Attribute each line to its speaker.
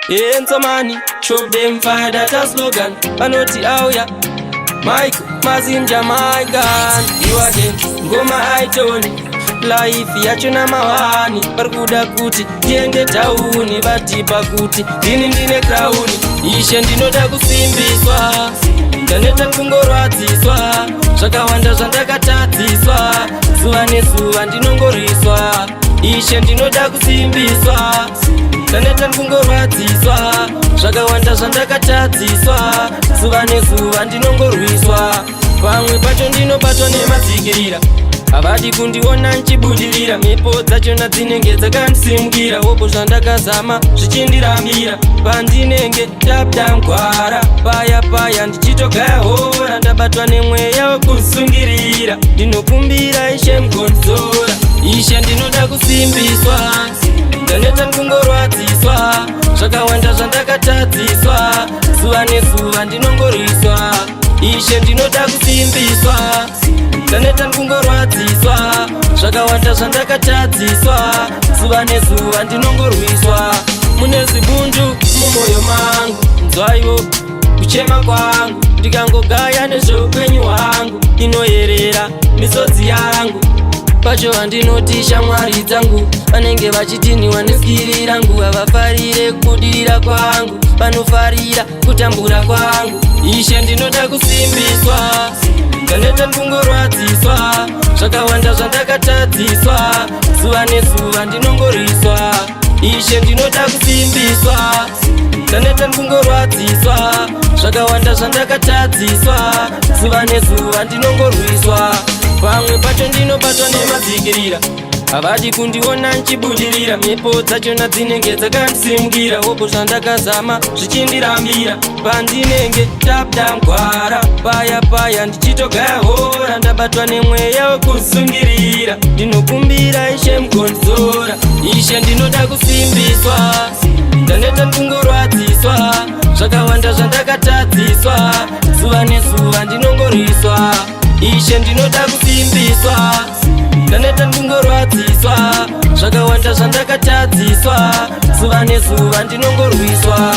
Speaker 1: Ensomani, chop them fire, that a slogan. Vanoti auya Mike Mazim Jamaican. You again, ngoma aitoni. Life yacho namawani. Vari kuda kuti tiende tauni, vatipa kuti ndini ndine crown. Ishe, ndinoda kusimbiswa, ndaneta kungorwadziswa. Zvakawanda zvandakatadziswa, zuva nezuva ndinongoriswa. Ishe, ndinoda kusimbiswa, ndaneta kungorwadziswa. Zvakawanda zvandakatadziswa, zuva nezuva ndinongorwiswa. Pamwe pacho ndinobatwa nemadzikirira, havadi kundiona nchibudirira. Mhepo dzachona dzinenge dzakandisimukira, wopo zvandakazama zvichindirambira. Pandinenge ndabuda mugwara paya paya, ndichitogaya hora, ndabatwa nemweya wekusungirira. Ndinokumbira, Ishe, mugonzora. Ishe, ndinoda kusimbiswa, ndaneta kungorwadziswa. Zvakawanda zvandakatadziswa, zuva nezuva ndinongoriswa. Ishe, ndinoda kusimbiswa, ndaneta kungorwadziswa. Zvakawanda zvandakatadziswa, zuva nezuva ndinongorwiswa. Mune zibundu mumwoyo mangu, nzwaiwo kuchema kwangu. Ndikangogaya nezveupenyu hwangu, inoyerera misodzi yangu. Pacho vandinoti shamwari dzangu vanenge vachitiniwa neskill rangu, havafarire kubudirira kwangu, vanofarira kutambura kwangu. Ishe, ndinoda kusimbiswa, ndaneta kungorwadziswa. Zvakawanda zvandakatadziswa, zuva nezuva ndinongoriswa. Ishe, ndinoda kusimbiswa, ndaneta kungorwadziswa. Zvakawanda zvandakatadziswa, zuva nezuva ndinongorwiswa. Pamwe pacho ndinobatwa nemadzikirira, havadi kundiona nchibudirira. Mhepo dzachona dzinenge dzakandisimukira, wopo zvandakazama zvichindirambira. Pandinenge ndabuda mugwara paya paya, ndichitogaya hora, ndabatwa nemweya wekusungirira. Ndinokumbira, Ishe, mugonzora. Ishe, ndinoda kusimbiswa, ndaneta kungorwadziswa. Zvakawanda zvandakatadziswa, zuva nezuva ndinongoriswa. Ishe, ndinoda kusimbiswa, ndaneta kungorwadziswa. Zvakawanda zvandakatadziswa, zuva nezuva ndinongorwiswa.